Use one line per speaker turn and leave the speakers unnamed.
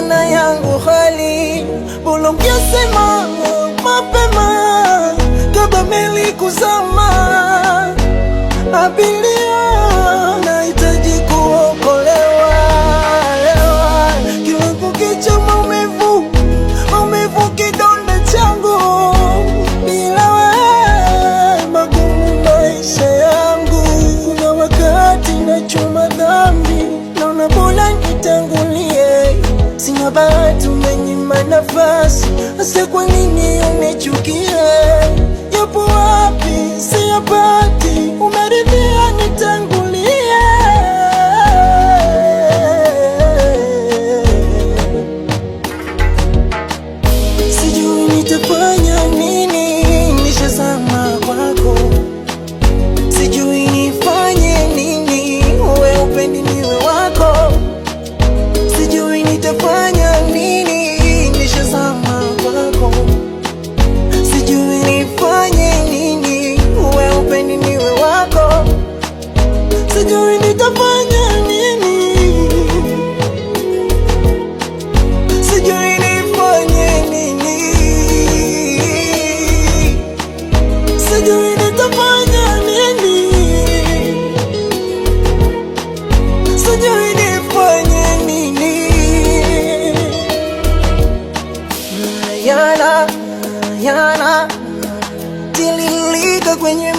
na yangu hali, bora ungesema mapema kabla meli kuzama. Abiria nahitaji kuokolewa, lewa. Kila kukicha maumivu, maumivu kidonda changu, bila wewe magumu maisha yangu. Kuna wakati nachuma dhambi, naona bora nitangulie. Sina bahati, umenyima nafasi, hasa kwa nini unichukie? Yapo wapi siyapati, umeridhia nitangulie. Sijui nitafanya nini, nishazama kwako. Sijui nifanye nini, uwe upendi niwe wako. Sijui nitafanya nini, nishazama kwako. Sijui nifanye nini, uwe upendi niwe wako. Sijui nitafanya nini, sijui nifanye nini, sijui nitafanya nini, sijui nifanye nini. Yana yana tililika kwenye